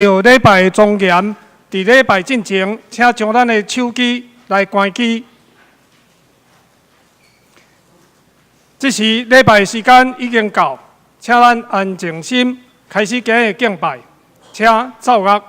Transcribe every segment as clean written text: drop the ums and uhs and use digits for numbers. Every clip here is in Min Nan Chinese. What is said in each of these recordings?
著禮拜的莊嚴，佇禮拜進前，請將咱的手機來關機。這時禮拜時間已經到，請咱安靜心，開始今日的敬拜，請奏樂。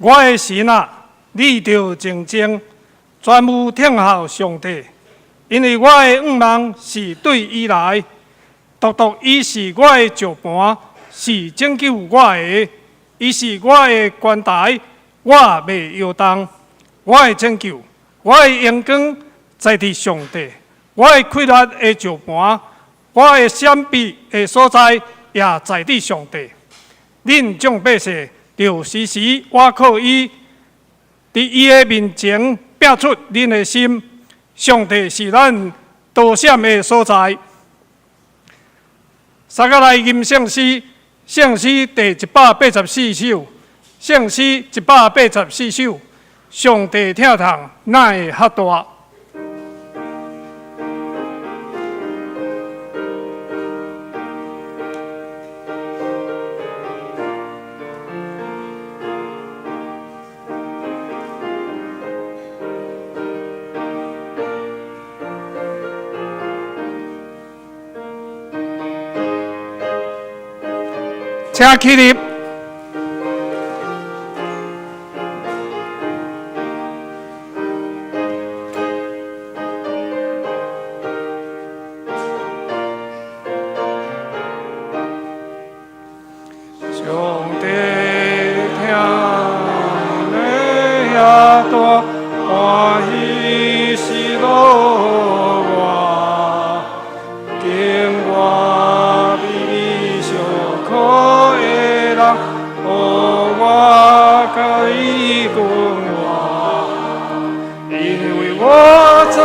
我的神啊，你著靜靜，專務聽候上帝，因為我的願望是對伊來，獨獨伊是我的石磐，是拯救我的，伊是我的關台，我袂搖動。我的拯救，我的榮光在佇上帝，我的氣力的石磐，我的閃避的所在也在佇上帝。恁眾百姓，著時時倚靠伊，佇伊的面前拚出恁的心。上帝是咱逃閃的所在。三個來吟聖詩，聖詩第184首，聖詩184首，上帝疼痛哪會較大？請起立。上帝疼的遐大，歡喜喜樂我，經我比你相可的人，予我佮伊共活，因為我知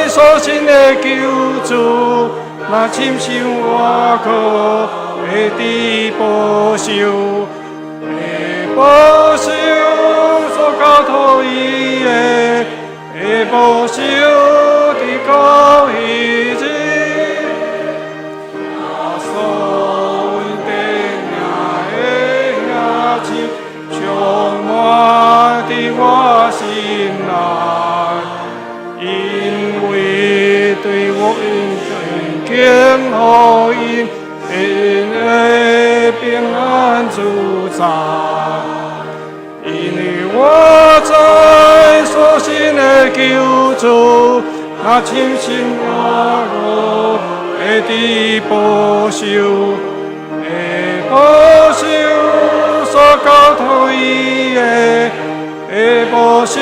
所信的救主，若深信我靠，會得保守，會保守所交託伊的，會保守直到彼日。耶穌穩定的兄充滿佇我心內，因為對我經福音，因的平安主宰。讚。因為我知所信的救主，若深信我會得保守，會保守所交託伊的，會保守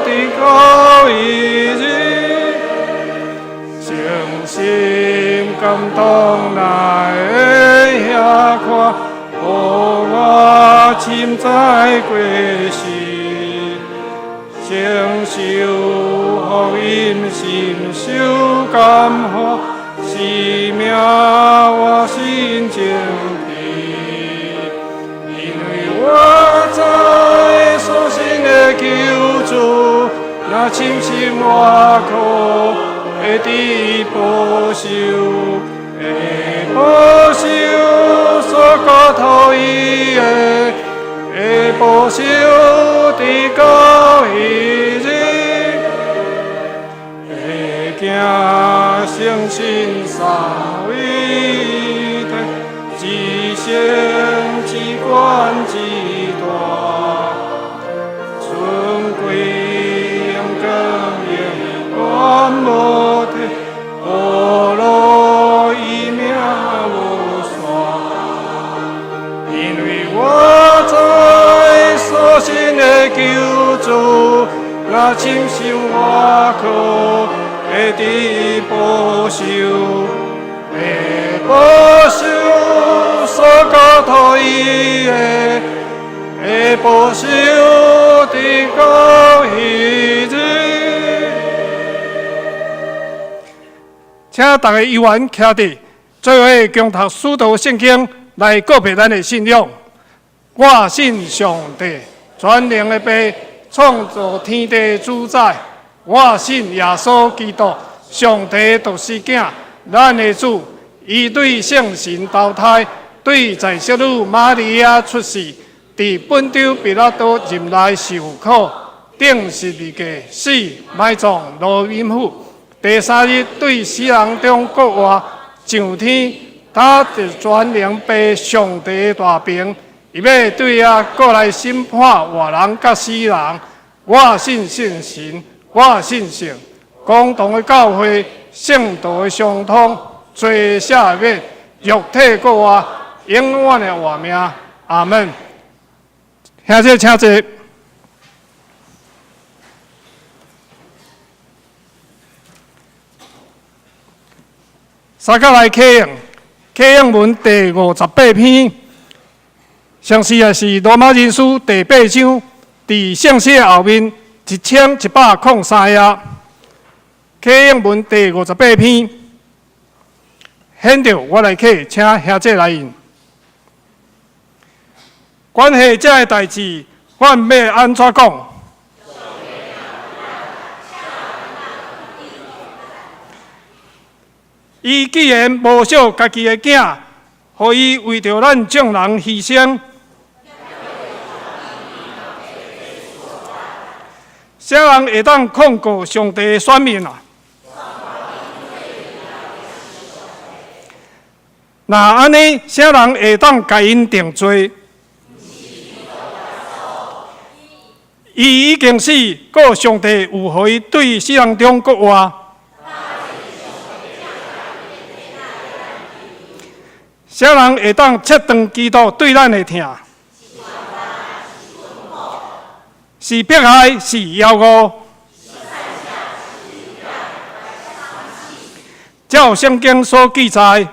直到彼日。誠心感動來遐看，予我深知過失，承受福音，深受感化，生命活新情甜。因為我知所信的救主，若深信我靠，會得保守，會保守所交託伊的，會保守直到彼日。會行聖心三位一體，至聖至懸至大，尊貴榮光永遠無退，保羅伊命無散。因為我知所信的救主，若深信我靠，會得保守，會保守所交託伊的，會保守直到彼日。請逐家依原徛佇，做伙恭讀使徒聖經來告白咱的信仰。我信上帝，全能的父，創造天地主宰。我信耶穌基督，上帝獨生囝，咱的主。伊對聖神投胎，對在聖女瑪利亞出世，佇本丟彼拉多任內受苦，釘十字架，死，埋葬，落陰府。第三日對死人中復活，上天，他佇全能父上帝大爿，伊欲對遐閣來審判活人佮死人。我信聖神，我信聖公同的教會，聖徒的相通，罪赦免，肉體復活，永遠的活命。阿門。兄弟，請坐。三角來啟用，啟用文第58篇，相似的是羅馬人書第八章，佇聖詩的後面1103頁。啟用文第五十八篇，現在我來啟，請兄弟來印。關係這个代誌，阮欲按怎講？伊既然無惜家己的囝，予伊為著咱眾人犧牲，啥人會當控告上帝的選民啊？若按呢，啥人會當共𪜶定罪？伊已經死，閣上帝有予伊對死人中復活。啥人會當切斷基督對咱的疼？是迫害，是枵餓。照聖經所記載，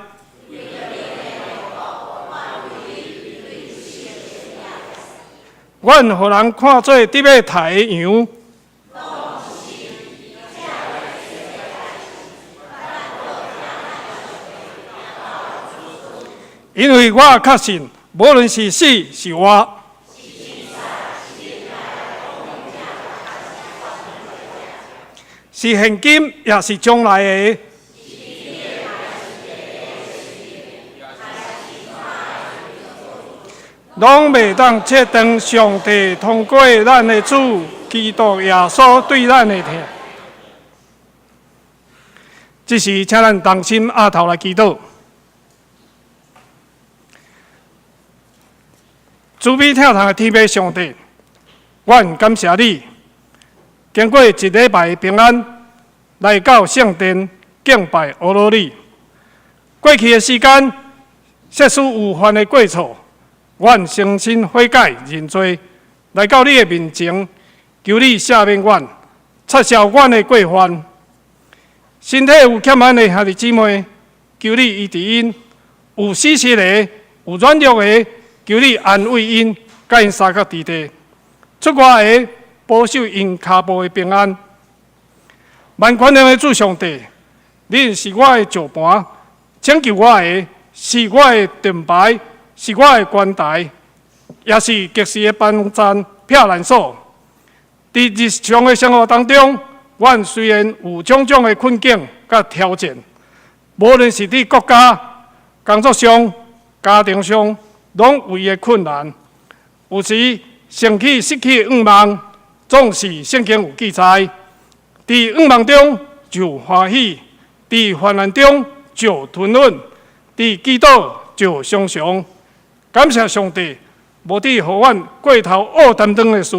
阮予人看做得欲刣的羊。因為我確信，無論是死是活，是現今抑是將來的，攏袂當切斷上帝通過咱的主基督耶穌對咱的疼。這時，請咱同心阿頭來祈禱。慈悲疼痛的天父上帝，阮感謝你，經過一禮拜的平安，來到聖殿敬拜阿羅你。過去的時間，設使有犯的過錯，阮誠心悔改認罪，來到你的面前，求你赦免阮，擦消阮的過犯。身體有欠安的兄弟姊妹，求你醫治𪜶；有死屍的，有軟弱的，求你安慰𪜶，佮𪜶相佮佇地。出外的，保守𪜶跤步的平安。萬權能的主上帝，恁是我的石盤，拯救我的，是我的盾牌，是我的關台，也是及時的幫贊避難所。佇日常的生活當中，阮雖然有種種的困境佮挑戰，無論是佇國家、工作上、家庭上，攏有伊的困難。有時升起失去的願望，總是聖經有記載，佇願望中就歡喜，佇患難中就吞忍，佇祈禱就常常。感謝上帝，無致予阮過頭烏擔當的事，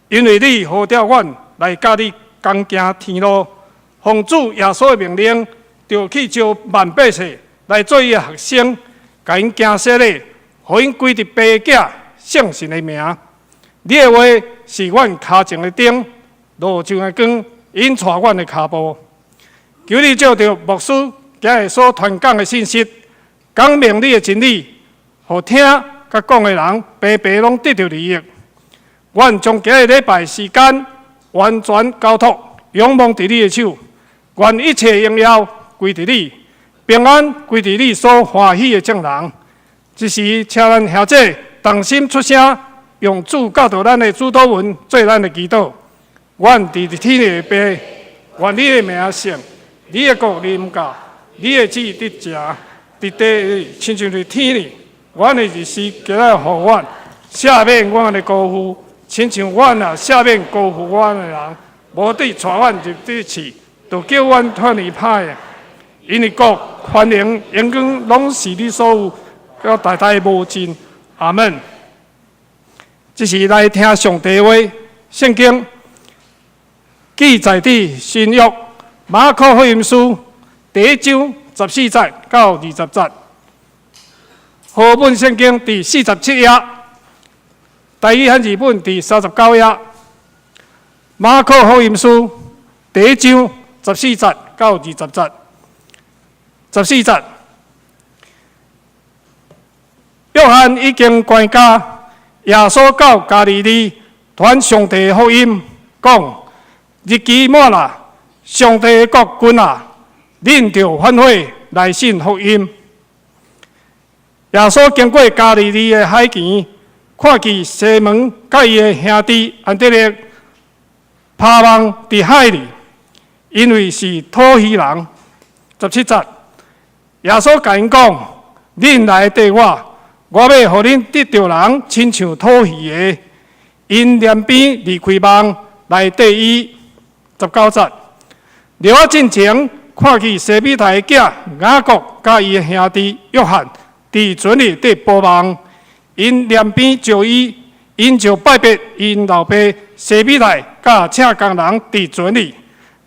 因為你呼召阮來佮你同行天路，奉主耶穌的命令，著去招萬百姓來做伊的學生，共𪜶行洗禮，予𪜶歸佇父子聖神的名。你的話是阮跤前的燈，路上的光，引帶阮的跤步。求你借著牧師今日所傳講的信息，講明你的真理，予聽佮講的人白白攏得著利益。阮將今日禮拜時間完全交託，仰望佇你的手，願一切榮耀歸佇你，平安歸佇你所歡喜的眾人。這時，請咱兄弟同心出聲，用主教導咱的主禱文做咱的祈禱。阮佇天的父，願你的名聖，你的國臨到，你的旨意得成，佇地裏親像佇天裏。阮的日食今日予阮，赦免阮的過負，親像阮也赦免過負阮的人。無致帶阮入去試，著救阮脫離歹的。因為國、權能、榮光，攏是你所有，到代代無盡。阿門。這時來聽上帝話，聖經記載佇新約馬可福音書第一章十四節到20節。和合本聖經佇47頁，台語漢字本佇39頁。馬可福音書第一章十四節到20節，十四節，約翰已經關監，耶穌到加利利傳上帝的福音，講日期滿啦，上帝的國近啦，恁著反悔來信福音。耶穌經過加利利的海邊，看見西門佮伊的兄弟安德烈拋網佇海裡，因為是討魚人。17節，耶穌共𪜶講：恁來綴我，我欲予恁得著人，親像討魚的。𪜶連邊離開網來綴伊。19節，著仔進前看見西庇太的囝雅各佮伊的兄弟約翰佇船裡佇補網，𪜶連邊招伊，𪜶就拜別𪜶老爸西庇太，佮請工人佇船裡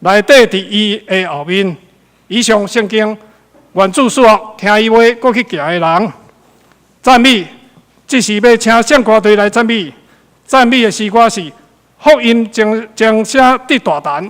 來綴佇伊的後面。以上聖經，願主賜福聽伊話閣去行的人。讚美，這時欲請聖歌隊來讚美。讚美的詩歌是《福音鐘鐘聲得大壇》。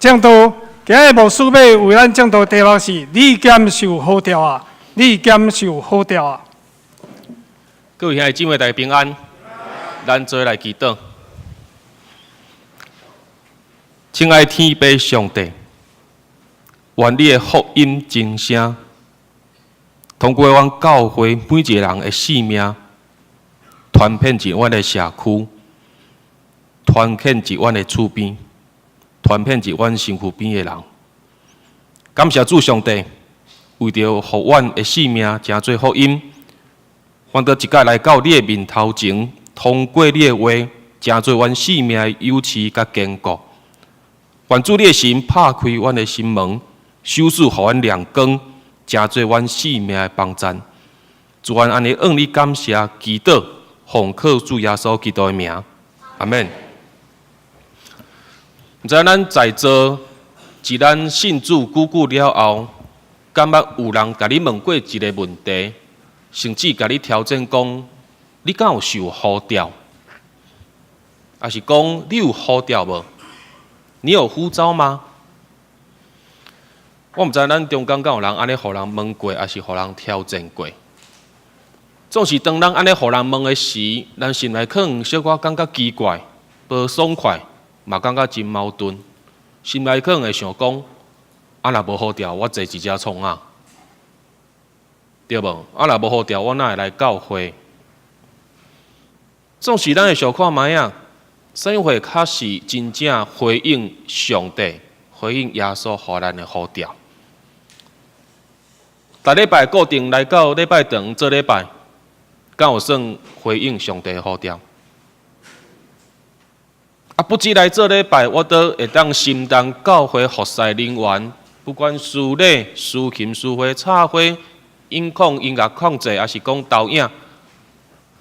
證道，今日牧師欲為咱證道題目是：你敢受呼召啊？你敢受呼召啊？各位兄弟姊妹，大家平安。咱做伙來祈禱。親愛天父上帝，願你的福音真聲，通過阮教會每一個人的生命，傳遍佇阮的社區，傳遍佇阮的厝邊，傳遍佇阮身軀邊的人。感謝主上帝，為著予阮的生命成做福音，阮閣一擺來到你的面頭前，通過你的話，成做阮生命的友持佮堅固。願主你的神拍開阮的心門，賞賜予阮亮光，成做阮生命的幫贊。主，阮按呢向你感謝祈禱，奉靠主耶穌基督的名，阿們。毋知咱在座，自咱信主久久了後，敢捌有人共你問過一个問題，甚至共你挑戰講，你敢有受呼召？抑是講你有呼召無？你有呼召嗎？我毋知咱中間敢有人按呢予人問過，抑是予人挑戰過。總是當咱按呢予人問的時，咱心內可能小可感覺奇怪、無爽快，嘛感覺真矛盾。心內可能會想講：啊，若無呼召，我坐佇遮創啥？對無？啊，若無呼召，我哪會來教會？總是咱會想看覓仔，啥物貨較是真正回應上帝、回應耶穌予咱的呼召？逐禮拜固定來到禮拜堂做禮拜，敢有算回應上帝的呼召？啊，不只來做禮拜，我都會當承擔教會服侍人員，不管司禮、司琴、司花、插花、音控、音樂控制，抑是講導演，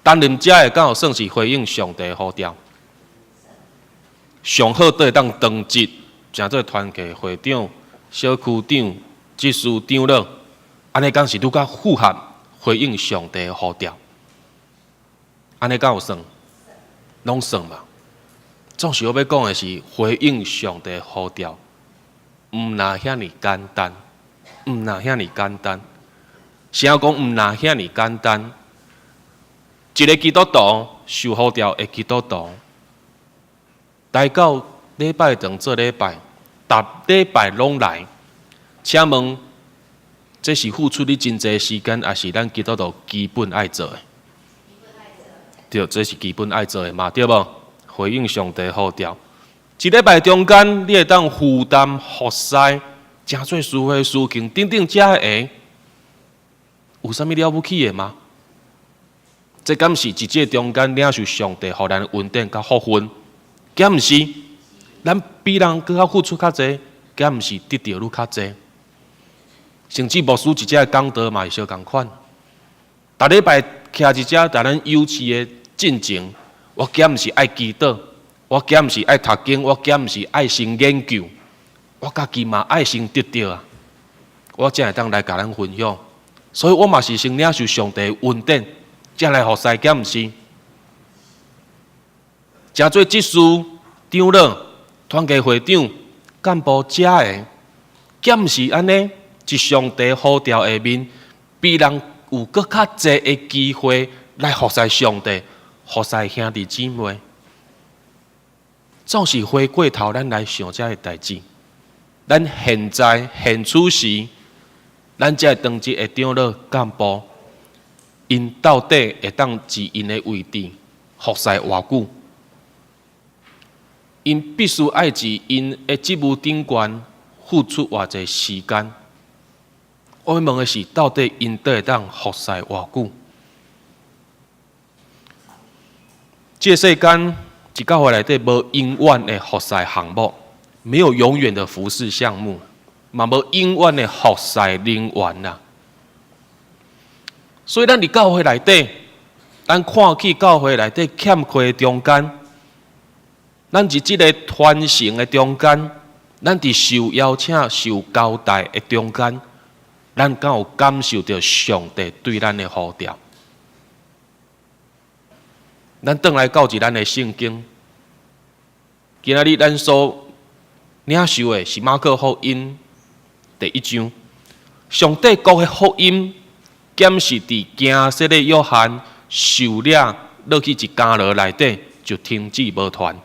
擔任這个敢有算是回應上帝的呼召？上好都會當當職，成做團契會長、小區長、執事長老，按呢敢是拄較符合回應上帝的呼召？按呢敢有算？攏算嘛？總是我欲講的是回應上帝呼召，毋若遐爾簡單，毋若遐爾簡單。啥講毋若遐爾簡單？一个基督徒受呼召的基督徒，來到禮拜堂做禮拜，逐禮拜攏來。請問，這是付出你真濟時間，抑是咱基督徒基本愛做的？對，這是基本愛做的嘛，對無？回應上帝呼召，一禮拜中間，你會當負擔服侍，誠濟司會司琴等等遮个，有啥物了不起的嗎？這敢是一節中間領受上帝予咱的恩典佮福分？敢毋是？咱比人閣較付出較濟，敢毋是得著愈較濟？甚至牧師一節講道嘛是相仝款，逐禮拜徛佇遮，共咱有持的進前，我敢毋是愛祈禱，我敢毋是愛讀經，我敢毋是愛先研究，我家己嘛愛先得著啊，我才會當來共咱分享。所以我嘛是先領受上帝的恩典，才來服侍，敢毋是？誠濟執事、長老、團契會長、幹部遮个，敢毋是按呢？佇上帝呼召下面，比人有閣較濟的機會來服侍上帝、服侍兄弟姊妹。總是回過頭，咱來想這个代誌。咱現在現此時，咱這個當值的長老幹部，𪜶到底會當佇𪜶的位置服侍偌久？𪜶必須愛佇𪜶的職務頂懸付出偌濟時間？我欲問的是，到底𪜶會當服侍偌久？這個世間，佇教會內底無永遠的服侍項目，沒有永遠的服侍項目，嘛無永遠的服侍人員啦。所以，咱佇教會內底，咱看起教會內底欠缺的中間，咱佇這个傳承的中間，咱佇受邀請、受交代的中間，咱敢有感受著上帝對咱的呼召？咱轉來到佇咱的聖經，今仔日咱所領受的是馬可福音第一章。上帝國的福音，敢是佇驚洗禮約翰受領落去一監牢內底就停止無傳。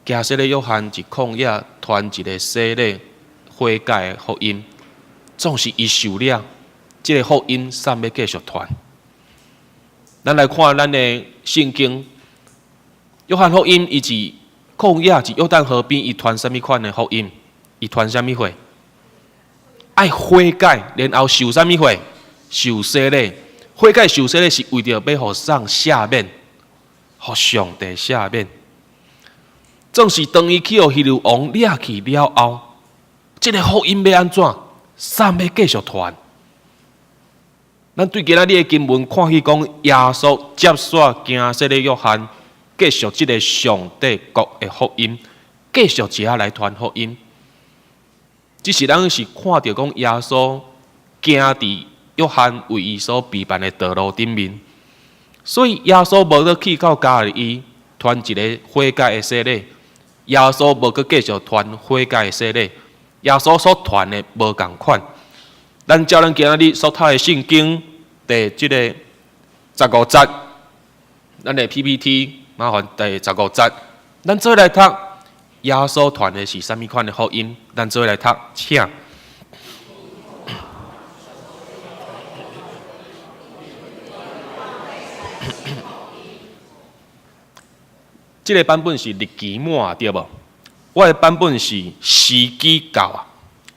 驚洗禮約翰佇曠野傳一个洗禮悔改的福音，總是伊受領，這个福音煞欲繼續傳。咱來看咱的聖經，約翰福音，伊佇曠野佇約旦河邊，伊傳啥物款的福音？伊傳啥物貨？愛悔改，然後受啥物貨？受洗禮。悔改受洗禮是為著欲予上赦免，予上帝赦免。總是當伊去予希律王掠去了後，這个福音欲按怎？煞欲繼續傳。咱對今仔日的經文看去講，耶穌接續驚洗禮約翰，繼續這个上帝國的福音，繼續一下來傳福音。只是咱是看著講耶穌行佇約翰為伊所備辦的道路頂面，所以耶穌無閣去到加利利傳一个悔改的洗禮，耶穌無閣繼續傳悔改的洗禮，耶穌所傳的無仝款。咱照咱今仔日所讀的聖經第這个十五節，咱的 PPT 麻煩第十五節，咱做來讀。耶穌傳的是啥物款的福音？咱做來讀，請。這个版本是日期滿對無？我的版本是時機到啊，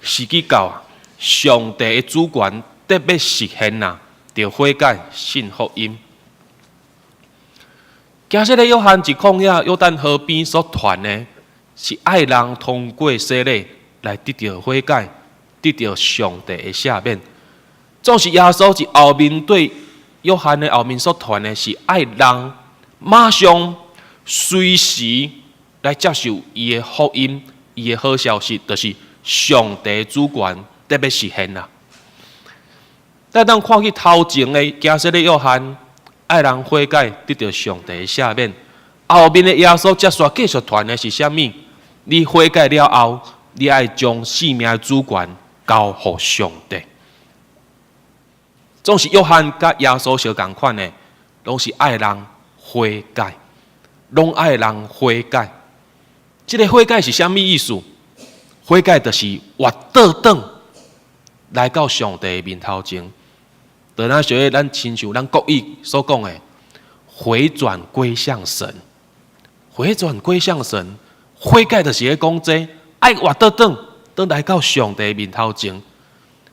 時機到啊！上帝的主權得欲實現啊，著悔改信福音。驚洗禮約翰佇曠野約旦河邊所傳的，是愛人通過洗禮來得著悔改，得著上帝的赦免。總是耶穌佇後面對約翰的後面所傳的是愛人馬上隨時來接受伊的福音，伊的好消息，就是上帝主權得欲實現啦。但當看去頭前的驚洗禮約翰，愛人悔改得著上帝的赦免，後面的耶穌接續繼續傳的是啥物？你悔改了後，你愛將生命的主權交予上帝。總是約翰佮耶穌相仝款的，攏是愛人悔改，攏愛人悔改。這个悔改是啥物意思？悔改就是活倒轉來到上帝的面頭前。就若像咱親像咱國語所講的，回轉歸向神，回轉歸向神，悔改就是咧講這，愛活倒轉，轉來到上帝面頭前，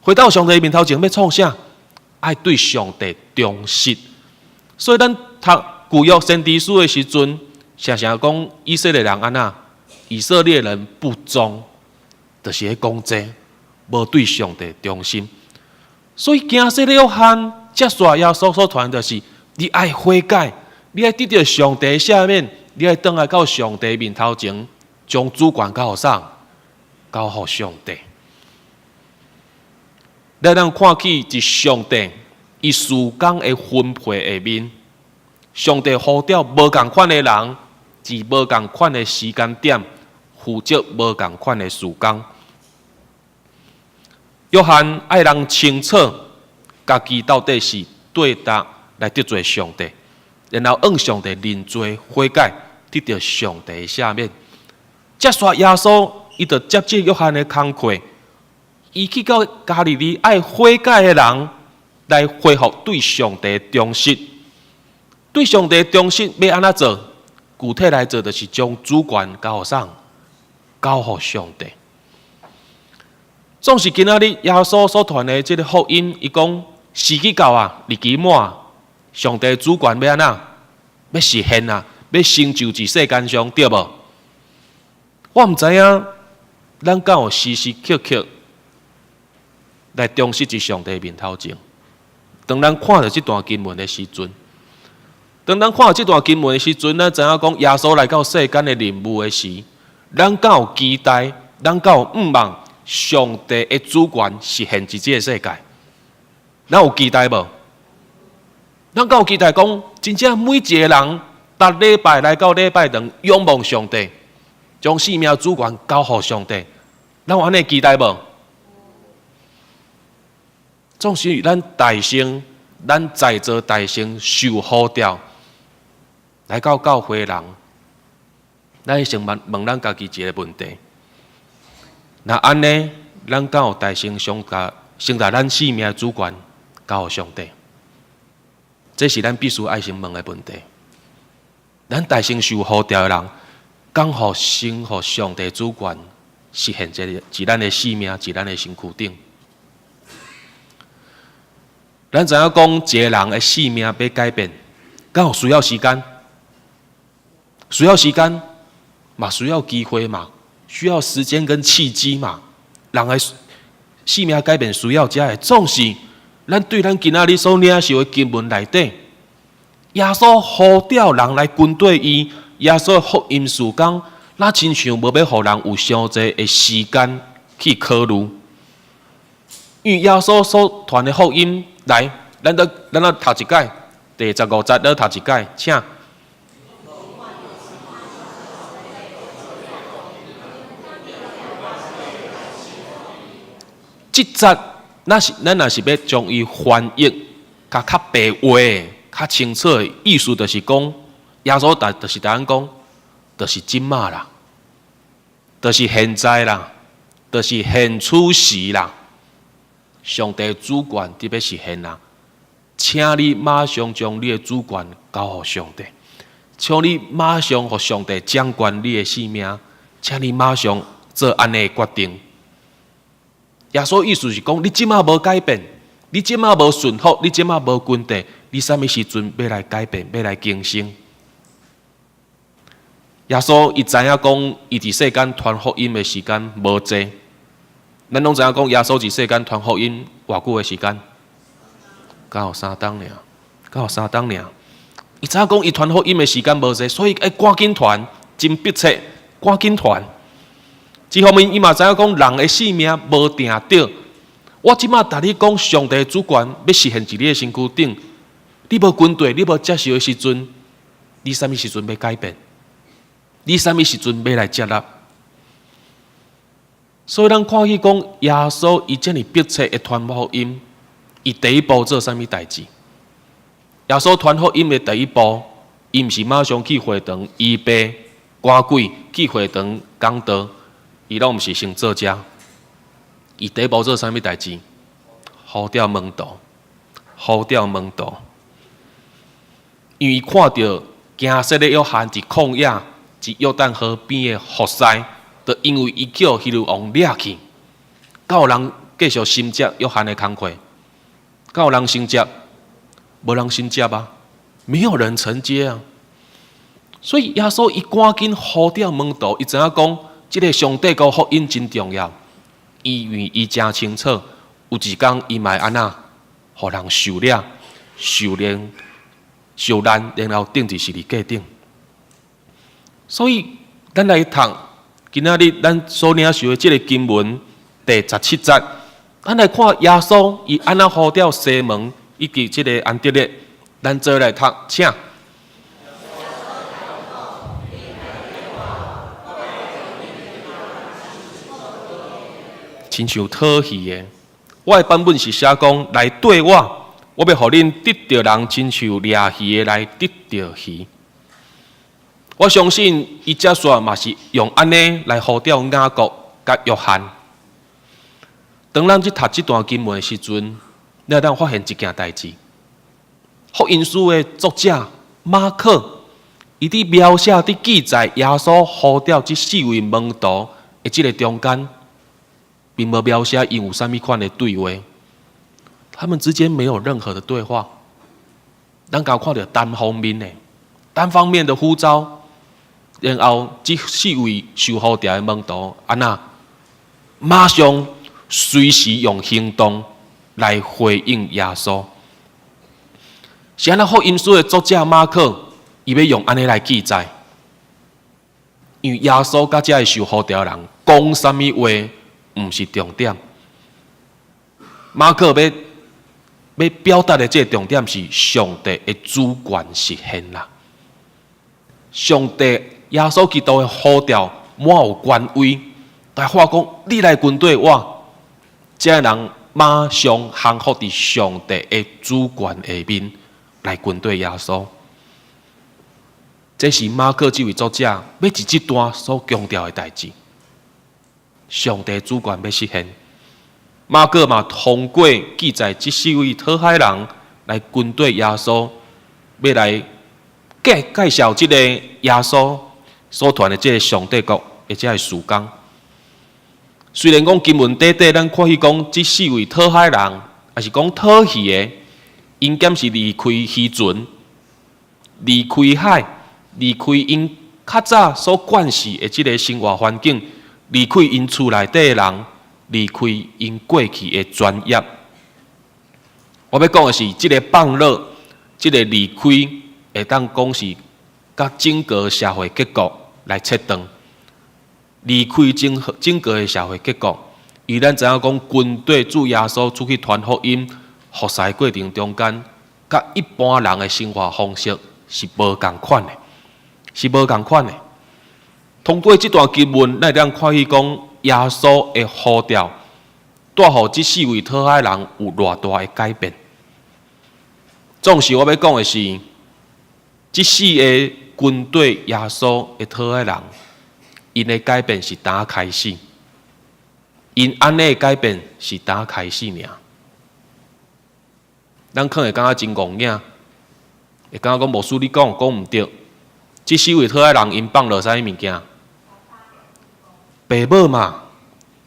回到上帝面頭前欲創啥？愛對上帝忠實。所以咱讀舊約先知書的時陣，常常講以色列人按怎？以色列人不忠，就是咧講這，無對上帝忠心。所以驚洗禮約翰接續耶穌所傳就是，你愛悔改，你愛得著上帝赦免，你愛轉來到上帝面頭前，將主權交予啥？交予上帝。咱通看去佇上帝伊時間的分配下面，上帝呼召無仝款的人，佇無仝款的時間點，負責無仝款的事工。約翰愛人清楚，家己到底是對佗來得罪上帝，然後向上帝認罪悔改，得著上帝的赦免。接續耶穌，伊就接這約翰的工課，伊去到加利利愛悔改的人來恢復對上帝的忠實。對上帝的忠實欲按怎做？具體來做，就是將主權交予啥？交予上帝。總是今仔日耶穌所傳的這个福音，伊講時機到啊，日期滿，上帝主權欲按怎？欲實現啊，欲成就佇世間上，對無？我毋知影，咱敢有時時刻刻來忠實佇上帝面頭前？當咱看著這段經文的時陣，當咱看著這段經文的時陣，咱知影講耶穌來到世間的任務的時，咱敢有期待？咱敢有向望？上帝的主權實現佇這个世界，咱有期待無？咱敢有期待講，真正每一个人逐禮拜來到禮拜堂仰望上帝，將生命主權交予上帝，咱有按呢期待無？總是咱大乘，咱在座大乘受呼召來到教會人，咱先問問咱家己一个問題：若按呢，咱敢有大乘上共先共咱生命主權交予上帝？這是咱必須愛先問的問題。咱大乘受呼召的人，敢予先予上帝主權實現這个，佇咱的生命，佇咱的身軀頂。咱知影講，一个人的生命欲改變，敢有需要時間？需要時間，嘛需要機會嘛，需要時間跟契機嘛。人的生命改變需要這个，總是咱對咱今仔日所領受的經文內底，耶穌呼召人來跟綴伊，耶穌的福音事工，若親像無欲予人有傷濟的時間去考慮，因為耶穌所傳的福音，來，咱來讀一擺，第15節，咱讀一擺，請。這節，若是咱若是欲將伊翻譯較較白話、較清楚的意思，就是講，耶穌就是共咱講，就是這馬啦，就是現在啦，就是現此時啦。上帝主權佇欲實現啦，請你馬上將你的主權交予上帝，請你馬上予上帝掌管你的生命，請你馬上做按呢的決定。耶穌意思是講，你這馬無改變，你這馬無順服，你這馬無跟綴，你啥物時陣欲來改變，欲來更新？耶穌伊知影講，伊佇世間傳福音的時間無濟。咱攏知影講，耶穌佇世間傳福音偌久的時間？敢有3冬爾，敢有3冬爾。伊知影講，伊傳福音的時間無濟，所以愛趕緊傳，真迫切，趕緊傳。一方面，伊嘛知影講，人的生命無定著。我這馬共你講，上帝主權欲實現佇你的身軀頂，你無跟綴，你無接受的時陣，你啥物時陣欲改變？你啥物時陣欲來接納？所以咱看見講，耶穌伊遮爾迫切的傳福音，伊第一步做啥物代誌？耶穌傳福音的第一步，伊毋是馬上去會堂預備趕鬼，去會堂講道，伊攏毋是先做這。伊第一步做啥物代誌？呼召門徒，呼召門徒，因為伊看著行洗禮約翰佇曠野，佇約旦河邊的服侍，就因為伊叫希律王掠去，敢有人繼續承接約翰的工課？敢有人承接？無人承接啊！沒有人承接啊！所以耶穌伊趕緊呼召門徒，伊知影講，這个上帝國福音真重要。伊因為伊誠清楚，有一工伊嘛會按怎，予人受掠、受難、受難，然後釘佇十字架頂。所以，咱來讀今仔日咱所領受的這个經文第17節，咱來看耶穌伊按怎呼召西門以及這个安德烈，咱做伙來讀，請。親像討魚的，我的版本是寫講來綴我，我欲予恁得著人，親像掠魚的來得著魚。我相信伊接續嘛是用按呢來呼召雅各佮約翰。當咱去讀這段經文的時陣，你會當發現一件代誌。福音書的作者馬可，伊佇描寫、佇記載耶穌呼召這四位門徒的這个中間，並無描寫𪜶有啥物款的對話，他們之間沒有任何的對話。咱共看著單方面的、單方面的呼召，然後這四位受呼召的門徒，按怎馬上隨時用行動來回應耶穌。是按怎福音書的作者馬可，伊欲用按呢來記載，因為耶穌佮這个受呼召的人講啥物話，毋是重點。馬可欲欲表達的這个重點是上帝的主權實現啦。上帝耶穌基督的呼召滿有權威，來話講你來跟綴我，這个人馬上降服佇上帝的主權下面來跟綴耶穌。這是馬可這位作者欲佇這段所強調的代誌。上帝主權欲實現，馬可嘛通過記載這四位討海人來跟綴耶穌，欲來介紹這個耶穌所傳的這个上帝國的這个事工。雖然講經文短短，咱看彼講這四位討海人，抑是講討魚的，𪜶敢是離開漁船、離開海、離開𪜶較早所慣勢的這个生活環境，離開𪜶厝內底的人，離開𪜶過去的專業。我欲講的是，這个放落，這个離開，會當講是佮整個社會結構來切斷。離開整個的社會結構，伊咱知影講，跟綴主耶穌出去傳福音、服侍過程中間，佮一般人的生活方式是無仝款的，是無仝款的。通過這段經文，咱會當看彼講耶穌的呼召，帶予這四位討海人有偌大的改變。總是我欲講的是，這四个跟綴耶穌的討海人，𪜶的改變是拄開始，𪜶按呢的改變是拄開始爾。咱可能會感覺真戇影，會感覺講牧師你講講毋對。這四位討海人𪜶放落啥物物件？爸母嘛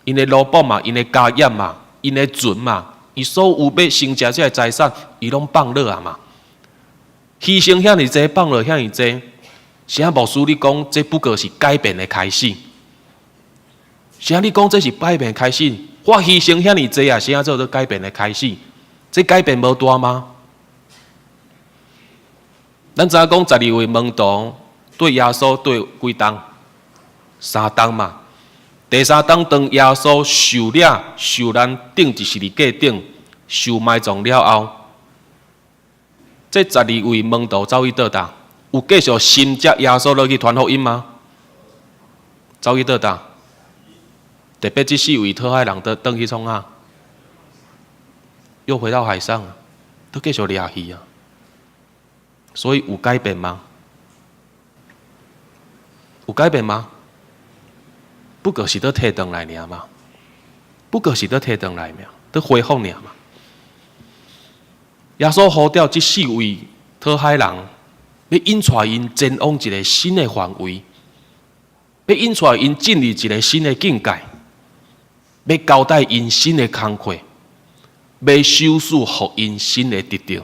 ，𪜶的奴僕嘛，𪜶的家業嘛，𪜶的船嘛，伊所有欲成食這个財產，伊攏放落啊嘛。犧牲遐爾濟，放落遐爾濟，啥牧師你講這不過是改變的開始？啥你講這是改變開始？我犧牲遐爾濟啊，啥做做改變的開始？這改變無大嗎？咱知影講十二位門徒綴耶穌綴幾冬？三冬嘛。第三冬當耶穌受掠、受難釘佇十字架頂、受埋葬了後，這十二位門徒走去佗佗？有繼續承接耶穌落去傳福音嗎？走去佗佗？特別這四位討海人倒轉去創啥？又回到海上，閣繼續掠魚啊！所以有改變嗎？有改變嗎？不過是閣提轉來爾嘛，不過是閣提轉來爾，閣恢復爾嘛。耶穌呼召這四位討海人，欲引帶𪜶前往一个新的範圍，欲引帶𪜶進入一个新的境界，欲交代𪜶新的工課，欲賞賜予𪜶新的得著。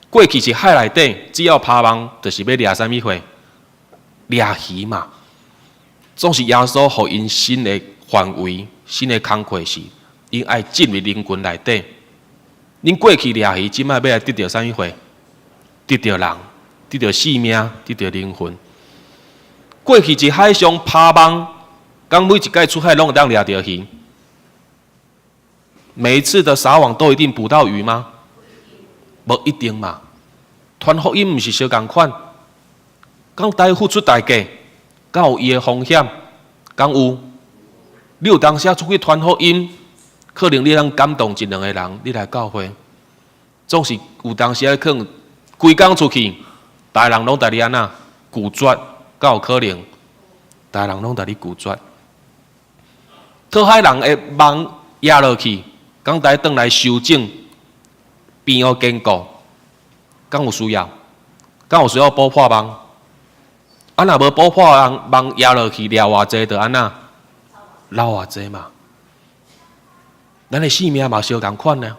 過去是海內底，只要拋網，就是欲掠啥物貨？掠魚嘛。總是耶穌予𪜶新的範圍、新的工課是，𪜶愛進入人群內底。恁過去掠魚，這擺欲來得著啥物貨？得著人，得著性命，得著靈魂。過去佇海上拋網，敢每一擺出海攏會當掠著魚？每一次的撒網都一定捕到魚嗎？無一定嘛。傳福音毋是相仝款，敢愛付出代價，敢有伊的風險，敢有？你有當時出去傳福音，可能你通感動一兩个人，你來教會，總是有當時可能規工出去，逐个人攏共你按怎拒絕，敢有可能？逐个人攏共你拒絕。討海人的網壓落去，敢愛轉來修整，變予堅固，敢有需要？敢有需要補破網？啊，若無補破網，網壓落去掠偌濟，就按怎？撈偌濟嘛。咱的性命嘛相仝款呢。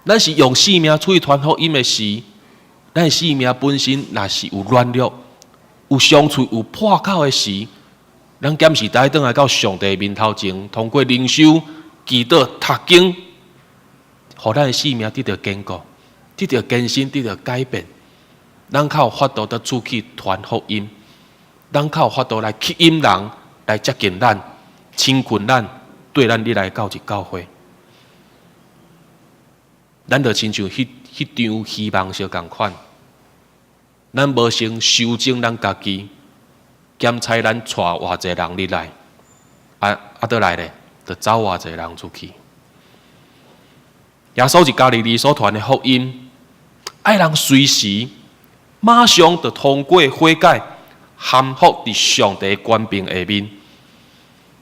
咱是用性命出去傳福音的時，咱的性命本身若是有軟弱、有傷喙、有破口的時，咱敢是愛轉來到上帝面頭前，通過靈修、祈禱、讀經，予咱的性命得著堅固、得著更新、得著改變。咱較有法度得出去傳福音，咱較有法度來吸引人來接近咱、親近咱，綴咱入來到這教會。咱就親像彼張漁網相仝款，咱無先修正咱家己，檢採咱帶偌濟人入來，啊啊，倒來咧，就走偌濟人出去。耶穌佇加利利所傳的福音，愛人隨時馬上就通過悔改，降服佇上帝權柄下面。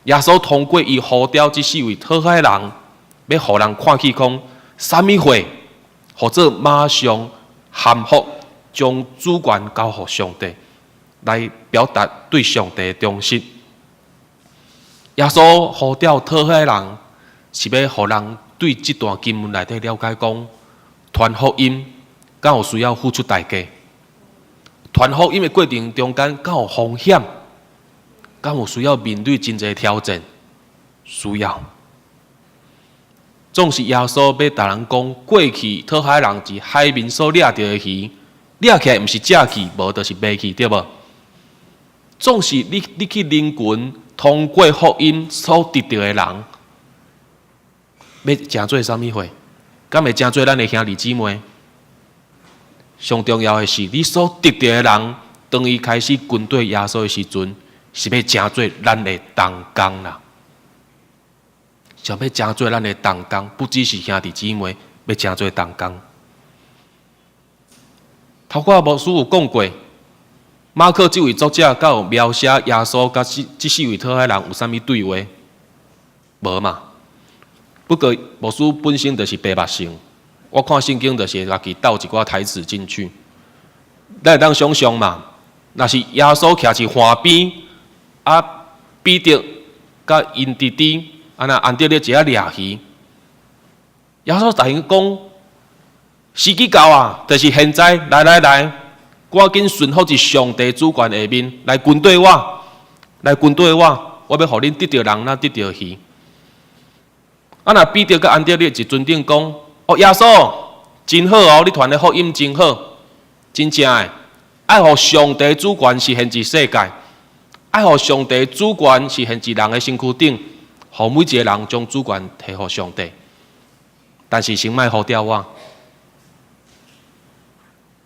耶穌通過伊呼召這四位討海人，欲予人看見講，啥物貨，號做馬上降服，將主權交予上帝，來表達對上帝的忠實。耶穌呼召討海人，是欲予人對這段經文內底了解講，傳福音敢有需要付出代價？傳福音的過程中間敢有風險？敢有需要面對真濟挑戰？需要。總是耶穌欲共人講，過去討海人佇海面所掠著的魚，掠起來毋是食去，無就是賣去，對無？總是你去人群通過福音所得著的人，欲成做啥物貨？敢會成做咱的兄弟姊妹？上重要的是，你所得著的人，當伊開始跟綴耶穌的時陣，是欲成做咱的同工啦。想欲成做咱的同工，不只是兄弟姊妹，欲成做同工。頭拄牧師有講過，馬可這位作者敢有描寫耶穌佮這四位討海人有啥物對話？無嘛。不過牧師本身就是白目性，我看聖經就是會家己倒一寡台詞進去。咱會當想像嘛，若是耶穌徛佇岸邊，啊，彼得佮𪜶弟弟，啊若安德烈佇遐掠魚，耶穌突然講：時機到啊，就是現在，來來來，趕緊順服佇上帝主權下面，來跟綴我，來跟綴我，我欲予恁得著人，若得著魚。啊！若彼得佮安德烈佇船頂講：哦，耶穌真好哦，你傳的福音真好，真正的，愛予上帝主權實現佇世界，愛予上帝主權實現佇人的身軀頂，予每一個人將主權提予上帝。但是先莫呼召我，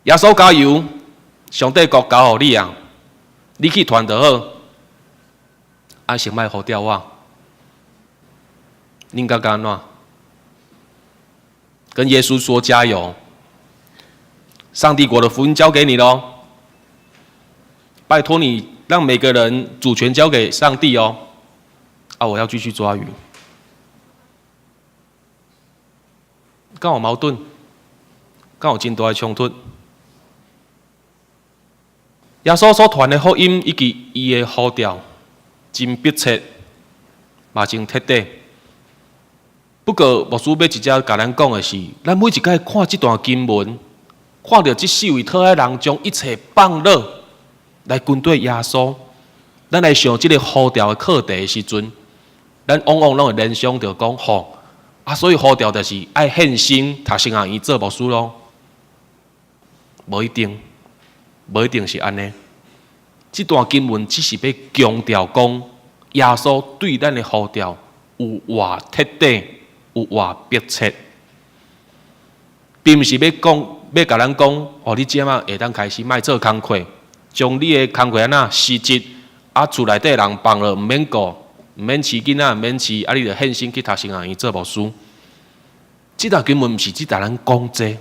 耶穌加油，上帝國交予你啊，你去傳就好。啊，先莫呼召我。恁感覺按怎？跟耶穌說加油，上帝國的福音交給你囉，拜託你讓每個人主權交給上帝哦。啊，我要繼續抓魚，敢有矛盾？敢有真大的衝突？耶穌所傳的福音以及伊的呼召，真迫切，嘛真徹底。不過，牧師欲直接共咱講的是，咱每一擺看這段經文，看著這四位討海人將一切放落來跟綴耶穌，咱來想這个呼召的課題的時陣，咱往往攏會聯想著講吼，啊，所以呼召就是愛獻身讀神學院做牧師囉。無一定，無一定是按呢。這段經文只是欲強調講，耶穌對咱的呼召有偌徹底，有偌迫切，並毋是欲講，欲共咱講，哦，你這馬會當開始莫做工課，將你的工課按怎辭職，啊，厝內底人放落毋免顧，毋免飼囡仔，毋免飼，啊，你就獻身去讀神學院做牧師。這段經文毋是只共咱講這個，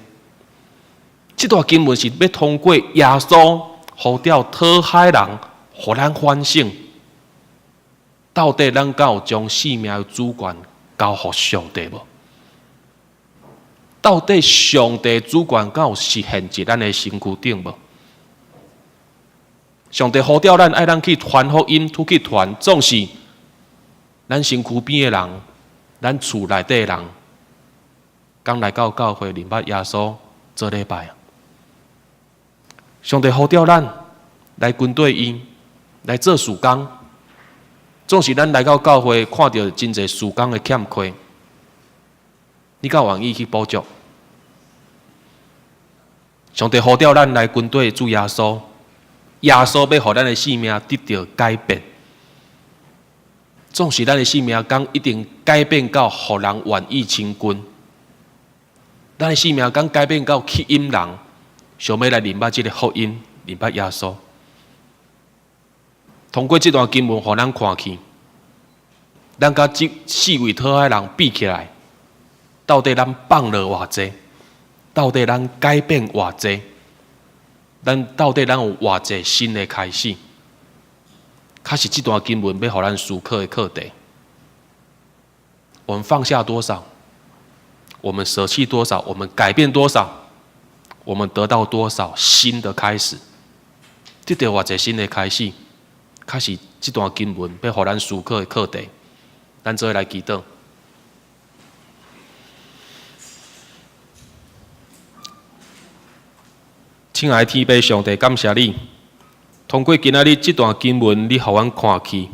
這段經文是欲通過耶穌呼召討海人，予咱反省，到底咱敢有將生命的主權交予上帝無？到底上帝主權敢有實現佇咱的身軀頂無？上帝呼召咱，愛咱去傳福音，出去傳，總是咱身軀邊的人，咱厝內底的人，剛來到教會認捌耶穌做禮拜。上帝呼召咱來跟綴伊，來做事工。總是咱來到教會，看著真濟事工的欠缺，你敢願意去補足？上帝呼召咱來跟綴主耶穌，耶穌欲予咱的生命得著改變。總是咱的生命敢一定改變到，予人願意親近。咱的生命敢改變到吸引人，想欲來認捌這个福音，認捌耶穌。通過這段經文，予咱看去，咱佮這四位討海人比起來，到底咱放落偌濟？到底咱改變偌濟？咱到底咱有偌濟新的開始？確實這段經文欲予咱思考的課題。我們放下多少？我們捨棄多少？我們改變多少？我們得到多少新的開始？得著偌濟新的開始？確實這段經文欲予咱思考的課題。咱做伙來祈禱。親愛的天父上帝，感謝你，通過今仔日這段經文，你予阮看去，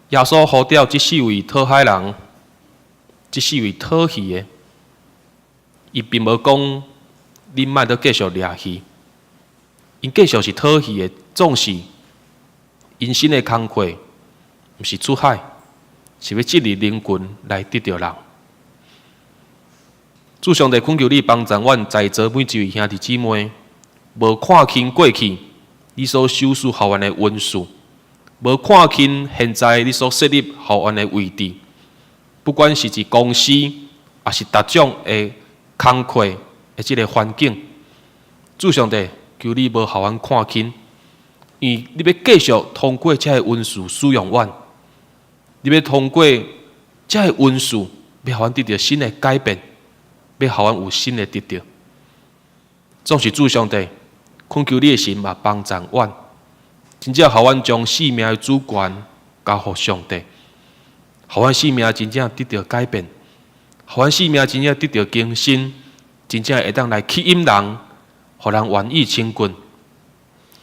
耶穌呼召這四位討海人，這四位討魚的，伊並無講恁莫閣繼續掠魚，𪜶繼續是討魚的，總是𪜶新的工課，毋是出海，是欲進入人群來得著人。主上帝懇求你幫助阮在座每一位兄弟姊妹，無看輕過去你所賞賜予阮的恩賜，無看輕現在你所設立予阮的位置，不管是佇公司，抑是逐種的工課的這个環境，主上帝求你無予阮看輕，因為你欲繼續通過這个恩賜使用阮，你欲通過這个恩賜，欲予阮得著新的改變。欲予阮有新的得著，總是主上帝懇求你的神嘛幫助阮，真正予阮將生命的主權交予上帝，予阮生命真正得著改變，予阮生命真正得著更新，真正會當來吸引人，予人願意親近。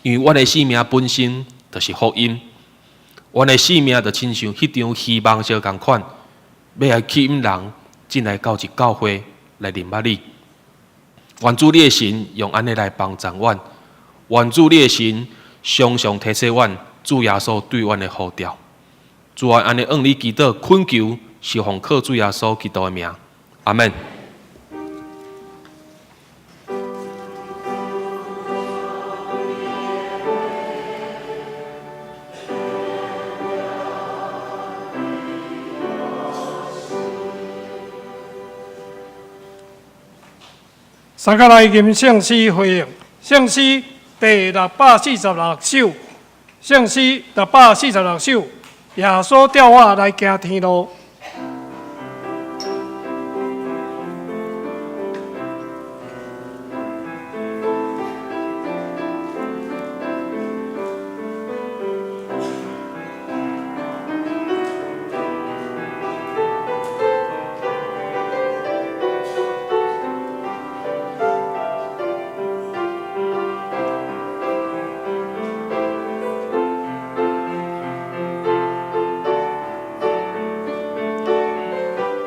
因為阮的生命本身就是福音，阮的生命就親像彼場希望相仝款，欲來吸引人進來到這教會。來認捌你，願主你的神用按呢來幫助阮，願主你的神常常提醒阮，主耶穌對阮的呼召。主啊，按呢向你祈禱懇求，是奉靠主耶穌基督的名，阿們。三个來吟聖詩回應，聖詩第646首，聖詩646首，耶穌召我來行天路。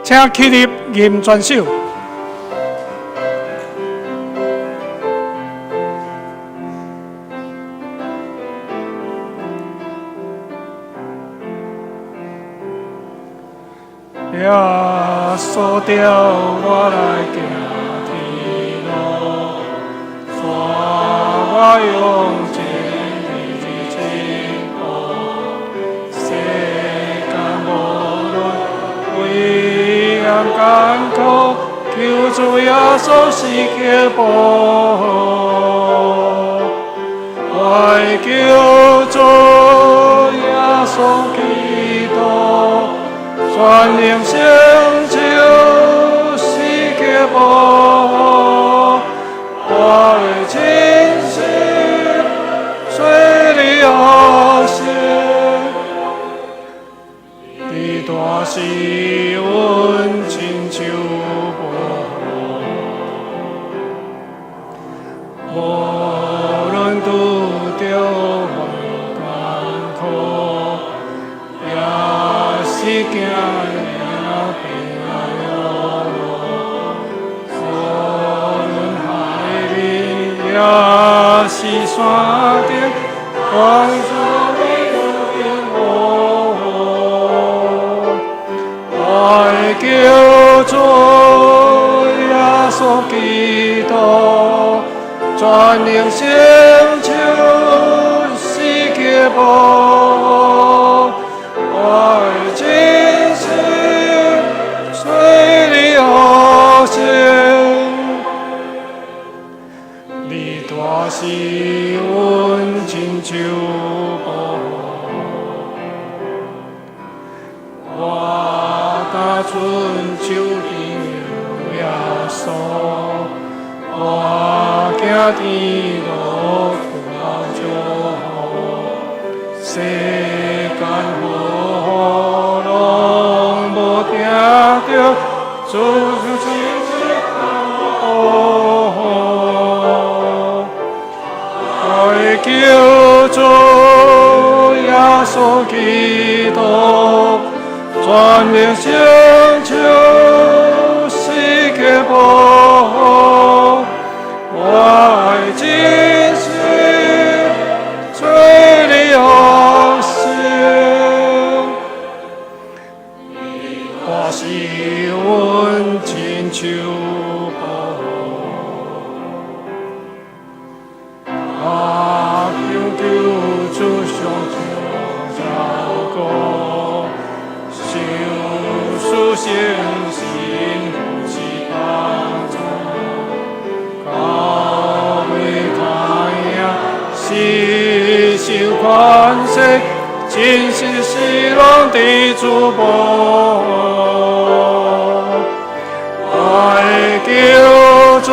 請起立吟全首。耶穌召我來行天路，帶我用真理的腳步，世間無論危險艱苦，求主耶穌時刻保護。我的救主耶穌基督，全能成就時刻保護，我的真心隨你而行，你大施恩親像無，無論拄著萬艱苦，也是行平安路，無論海面也是山頂，願主你引我，我的救主耶穌基督，全全能成就是结保護，我的真心隨你予勝。你大是阮親像保護，我擔尊手邊耶穌，我行天路苦祝福，世間禍攏無聽著，主主保護。我的救主耶穌基督，全能成就是結保護，我的真心做你予勝，我是阮親像保護。啊，求救主上照照顧，受書聖神扶持幫助，到尾知影是受權勢，真實是攏佇主保護。我的救主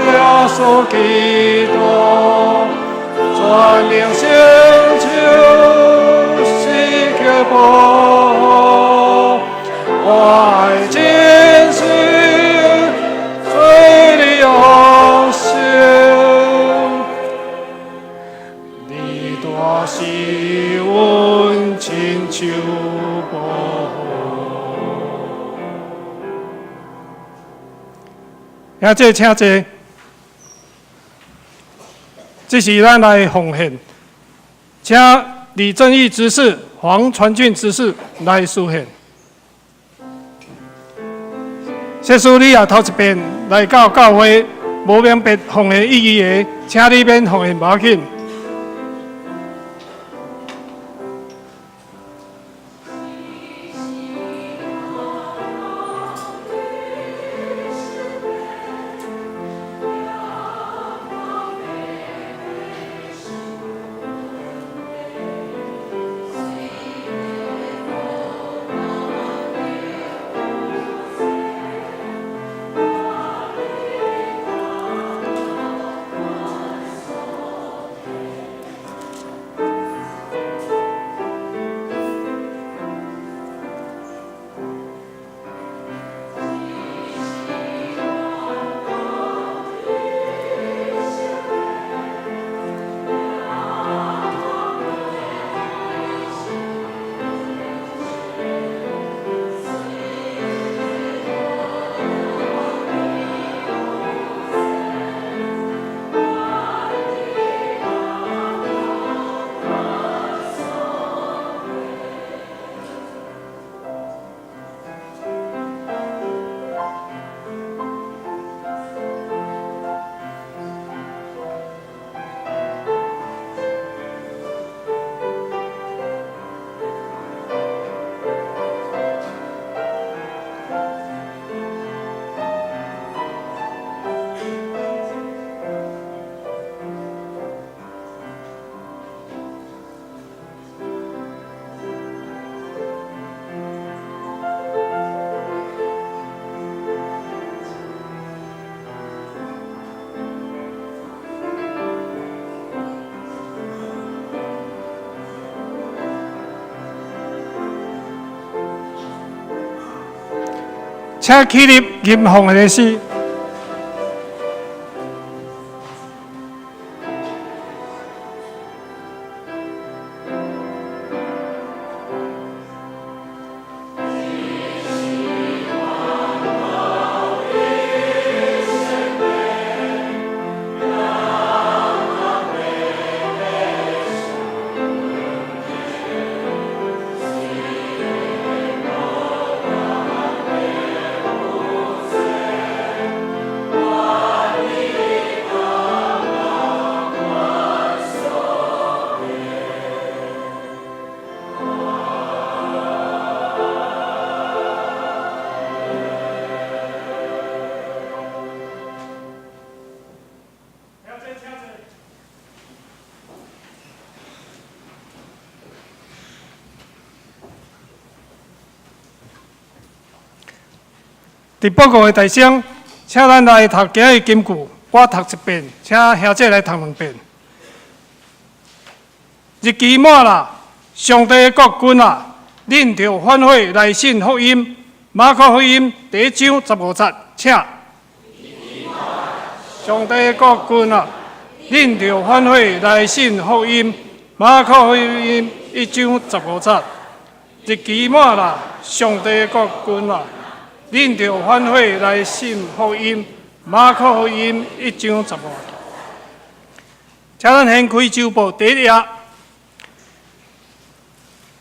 耶穌基督，全能成就是結保護，我的真心做你予勝，你大是阮親像保護。兄弟，請坐。這是咱來奉獻，請李正義執事、黃傳俊執事來書獻。假使你也頭一遍來到教會，無明白奉獻意義的，請你免奉獻，無要緊。請起立吟奉獻的詩。佇報告的大聲，請咱來讀今日金句，我讀一遍，請兄姐來讀兩遍。日期滿啦，上帝的國近啦，恁著反悔來信福音。馬可福音第一章十五節，請。上帝的國近啦，恁著反悔來信福音。馬可福音一章十五節，日期滿啦，上帝的國近啦，恁著反悔來信福音。馬可福音一章十五。請咱掀開週報第一頁，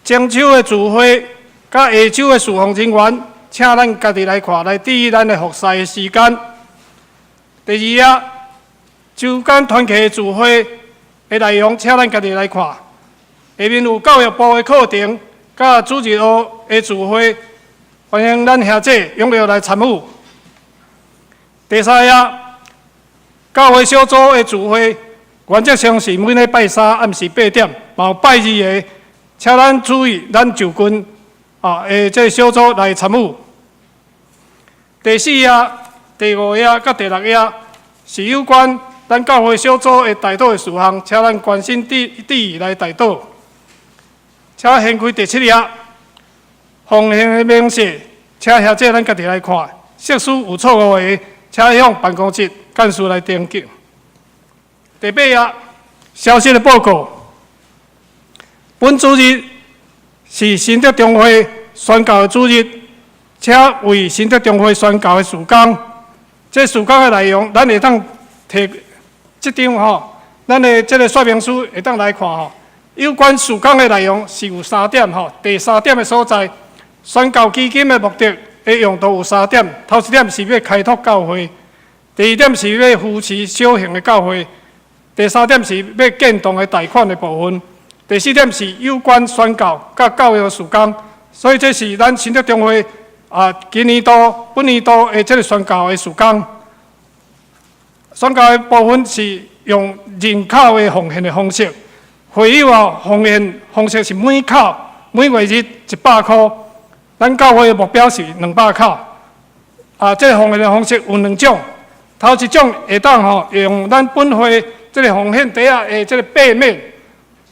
中秋的聚會，佮下晝的事奉人員，請咱家己來看，來注意咱的服侍的時間。第二頁，週間團契的聚會的內容，請咱家己來看。下面有教育部的課程，佮主日學的聚會，歡迎咱兄姐踴躍來參與。第三頁，教會小組的聚會，原則上是每禮拜三暗時八點，嘛有拜二的，請咱注意咱就近的這个小組來參與。第四頁、第五頁佮第六頁是有關咱教會小組的代禱的事項，請咱關心注意來代禱。請掀開第七頁，奉獻的明細，請兄姐咱家己來看。設施有錯誤的，請向辦公室幹事來登記。第八頁，消息的報告。本主日是新德中會宣教的主日，請為新德中會宣教的事工。這事工的內容，咱會當提這張吼，咱的這个說明書會當來看吼。有關事工的內容是有三點吼。第三點的所在，宣教基金的目的的用途有三點。頭一點是欲開拓教會，第二點是欲扶持小型的教會，第三點是欲建堂的貸款的部分。第四點是有關宣教佮教育事工。所以這是咱新德中會今年度、本年度的這个宣教的事工。宣教的部分是用人口的奉獻的方式。會友奉獻方式是每口每月日一百箍，咱教會的目標是兩百口。這个奉獻的方式有兩種，頭一種會當用咱本會這个奉獻袋仔的這个背面，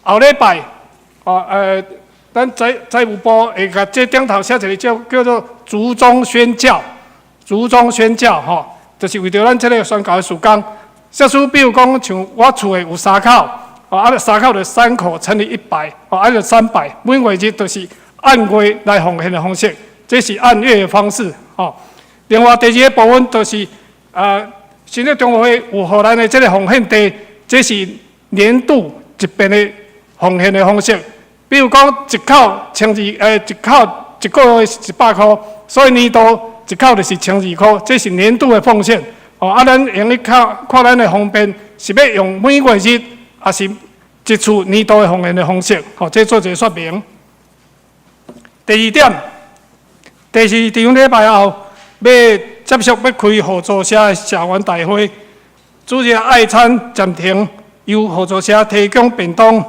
後禮拜，咱財務部會共這頂頭寫一个叫做竹中宣教，竹中宣教吼，就是為著咱這个宣教的事工。設施比如講，像我厝的有三口。三口就三口乘以一百，就三百，每月日就是按月來奉獻的方式，這是按月的方式，吼。另外第二个部分就是新德中會有予咱的這个奉獻袋，這是年度一遍的奉獻的方式。比如講，一口千二，一口一個月一百箍，所以年度一口就是千二箍，這是年度的奉獻。咱會用得看看咱的方便，是欲用每月日，抑是一次年度的奉獻的方式，這做一个說明。第二點，第四場禮拜後，欲接續欲開合作社的社員大會，主日愛餐暫停，由合作社提供便當。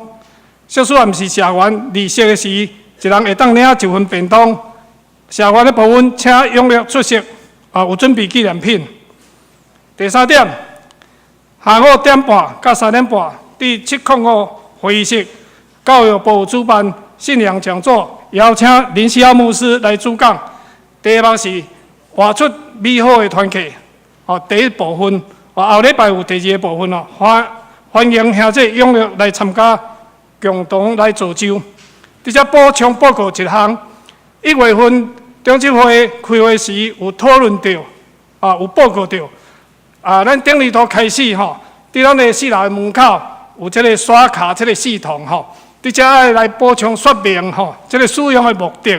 設施也毋是社員離席的時，一人會當領一份便當。社員的部分，請踴躍出席，有準備紀念品。第三點，下午點半到三點半，佇七空五會議室，教育部主辦信仰講座，邀請林錫耀牧師來主講。題目是活出美好的團契。第一部分，後禮拜有第二个部分哦。歡迎兄弟踴躍來參加，共同來造就。佇遮補充報告一項，一月份長執會開會時有討論著，有報告著。咱頂年度開始吼，佇咱的四樓的門口有這个刷卡這个系統吼，佇遮愛來補充說明吼，這个使用的目的。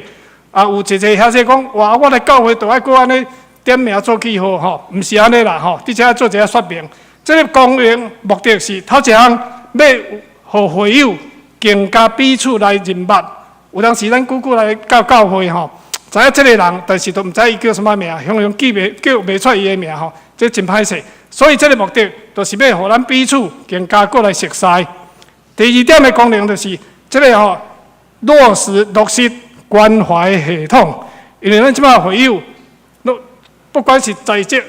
有一个兄弟講，哇，我來教會就愛閣按呢點名做記號吼，毋是按呢啦吼，佇遮做一下說明。這个功能目的是頭一項欲予會友更加彼此來認捌。有當時咱久久來到教會吼，知影這个人，但是都毋知伊叫啥物名，雄雄記袂叫袂出伊的名吼，這真歹勢。所以這个目的，就是欲予咱彼此更加閣來熟似。第二點的功能就是這个吼落實關懷系統，因為咱這擺會友，攏不管是在職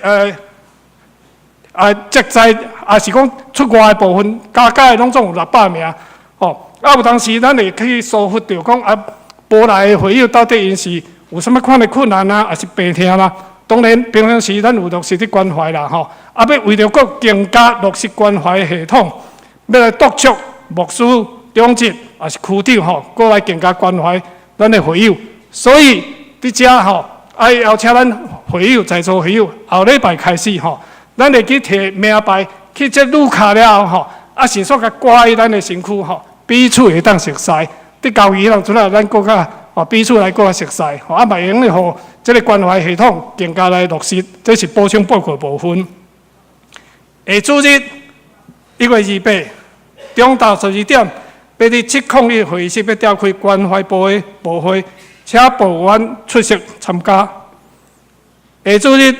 職在，抑是講出外的部分，加加的攏總有600名，吼。啊，有當時咱會去疏忽著講啊，無來的會友到底𪜶是有啥物款的困難啊，抑是病痛啦？當然，平常時咱有落實佇關懷啦，吼。啊，欲為著閣更加落實關懷系統，欲來督促牧師、長執，抑是區長吼，閣來更加關懷咱的會友。所以佇遮吼，愛邀請咱會友在座會友，後禮拜開始吼，咱會去提名牌去接女卡了後吼，啊，迅速共掛佇咱的身軀吼，彼此會當熟似。佇交易當陣啊，咱閣較吼彼此來閣較熟似，吼啊嘛會用得予這個關懷系統更加來落實。這是補充報告部分。下主日1月28，中晝12點，欲佇701會議室欲召開關懷部的部會，請部員出席參加。下主日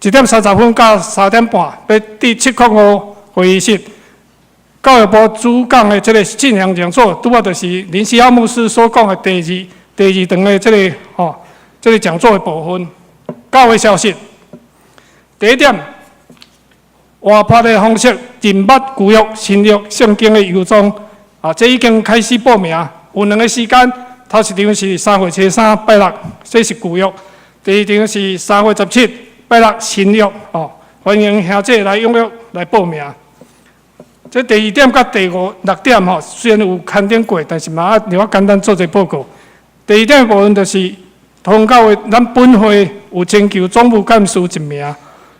1點30分到3點半，欲佇705會議室，教育部主講的這個信仰講座，拄仔就是林錫耀牧師所講的第二場的這個吼，這個講座的部分。教會消息，第一點，活潑的方式認捌舊約、新約聖經的遊蹤，啊，這已經開始報名，有兩個時間，頭一場是3月初3拜六，這是舊約；第二場是3月17拜六新約，哦，歡迎兄弟來踴躍來報名。這第二點佮第五六點吼，雖然有刊登過，但是嘛愛讓我簡單做一個報告。第二點部分就是，通教會咱本會有徵求總務幹事一名，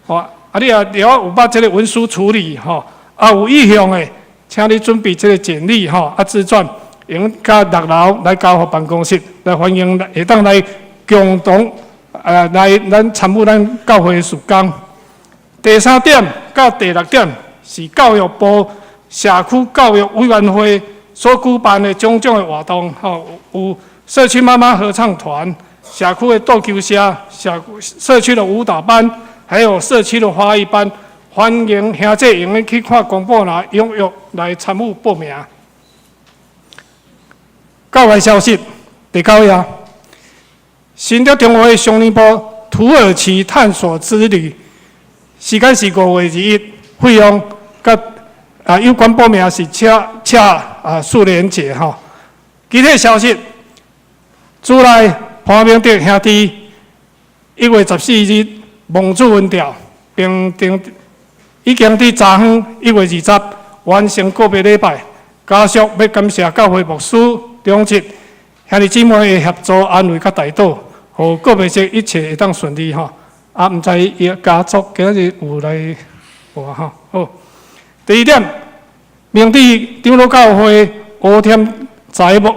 吼，啊，你若了有捌這個文書處理吼，啊有意向的，請你準備這個簡歷吼，啊自傳，用佮六樓來交予辦公室，來歡迎會當來共同來咱參與咱教會的事工。第三點佮第六點是教育部社區教育委員會所舉辦的種種的活動，吼，有社區媽媽合唱團、社區的桌球社、社區的舞蹈班，還有社區的花藝班，歡迎兄弟會用去看公布欄，踴躍來參與報名。教會消息，第九頁，新竹中學雙年部土耳其探索之旅，時間是5月21，費用佮有關報名是請請數連結吼。其他消息，主內潘明德兄弟1月14日蒙主恩召，並定已經佇昨昏1月20完成告別禮拜。家屬欲感謝教會牧師、長執兄弟姊妹的協助、安慰佮代禱，予告別式一切會當順利吼。啊，毋知伊家族今仔日有來無吼？好。第二點，明智長老教會吳添財牧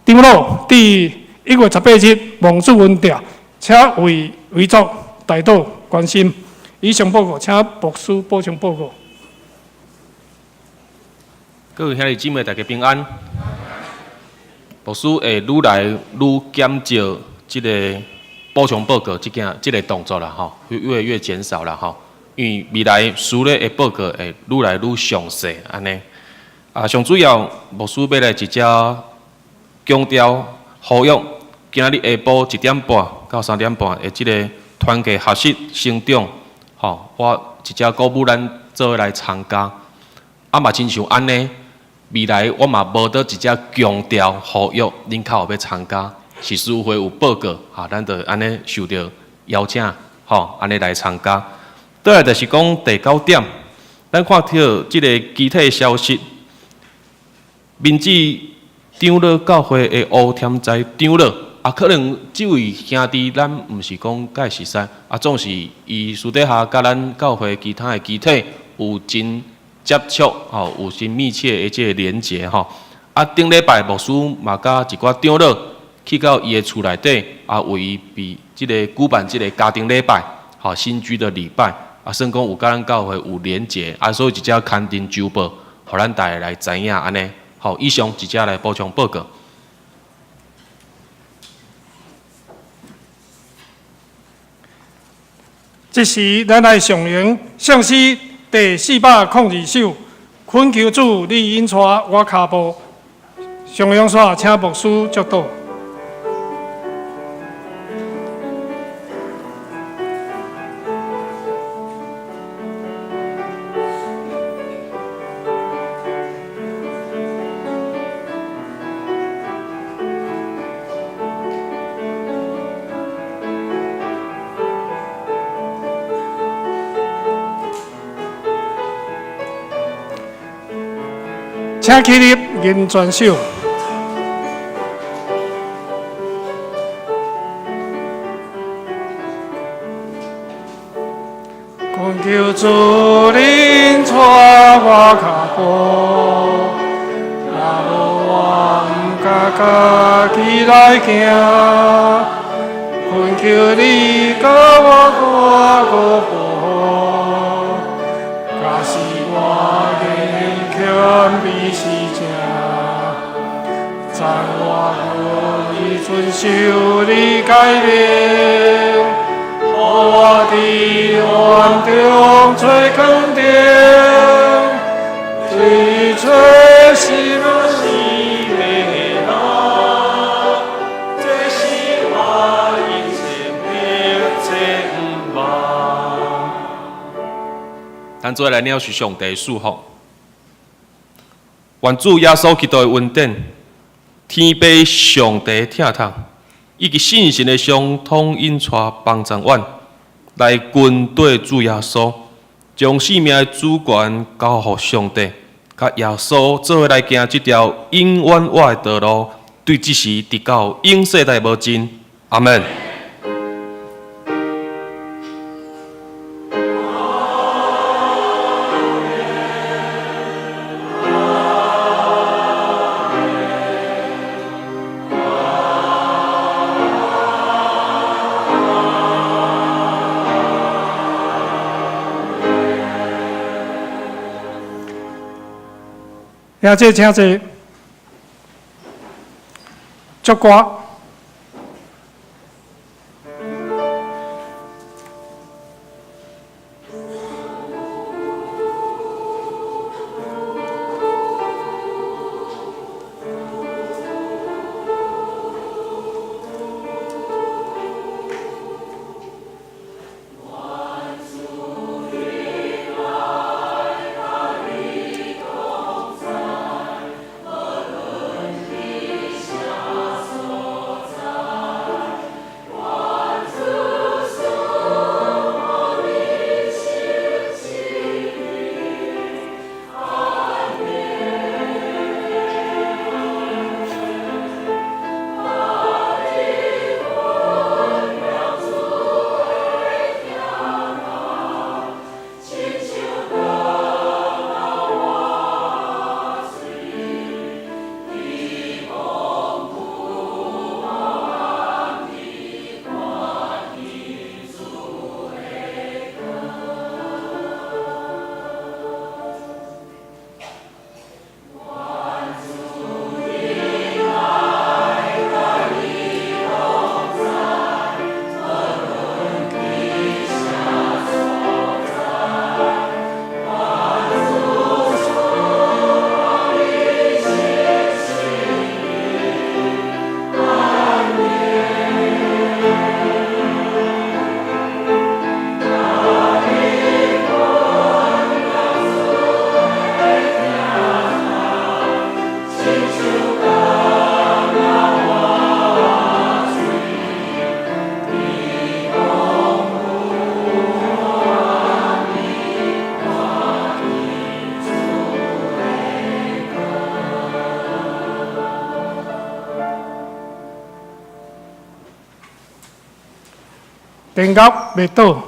長老佇1月18日蒙主恩召，請為遺族代禱關心。以上報告，請牧師補充報告。各位兄弟姊妹，大家平安。牧師會愈來愈減少這個補充報告這件這個動作啦，吼，越來越減少啦，吼。因為未來書咧的報告會愈來愈詳細，按呢。啊，上主要牧師欲來直接強調呼籲，今仔日下晡1點半到3點半的這個團契學習成長，吼，我直接鼓舞咱做伙來參加。啊，嘛親像按呢，未來我嘛無得直接強調呼籲恁較有欲參加，是書會有報告，哈，咱就按呢受著邀請，吼，按呢來參加。倒來就是講第九點，咱看著這個其他消息，民主長老教會的吳添財長老，啊，可能這位兄弟咱毋是講佮熟似，啊，總是伊私底下佮咱教會其他的肢體有真接觸，吼，有真密切的這個連結，吼。啊，頂禮拜牧師嘛佮一寡長老去到伊的厝內底，啊，為伊備這個舉辦這個家庭禮拜，吼，新居的禮拜。啊，算講有佮咱教會有連結，啊，所以一隻刊登週報，予咱大家來知影按呢。好，以上一隻來補充報告。這時，咱來誦誦聖詩第402首，懇求主，你引帶我跤步。誦誦煞，請牧師祝禱。請起立，認全手。懇求主恁帶我跤步，若無我毋敢家己來行。懇求你教我看顧保護，假使我言行謙卑是正，讚我願意遵守你誡命。予我佇黑暗中找光燈，追找心死的人，這是我人生的展望。咱做伙來領受上帝祝福。願主耶穌基督的恩典、天父上帝疼痛，以及聖神的相通引帶幫助阮，來跟綴主耶穌，將生命的主權交予上帝，佮耶穌做伙來行這條永遠活的道路，對這時直到永世代無盡。阿們。兄弟，請坐。祝歌。燈甲袂倒。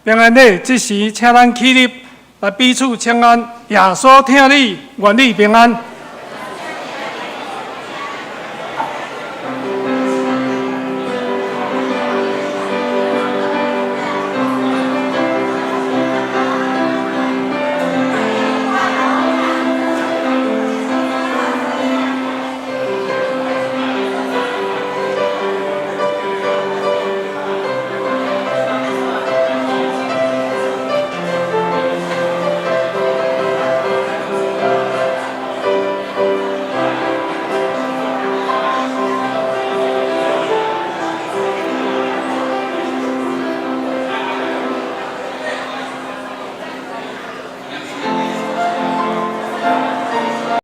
平安禮，這時請咱起立來彼此請安。耶穌疼你，願你平安。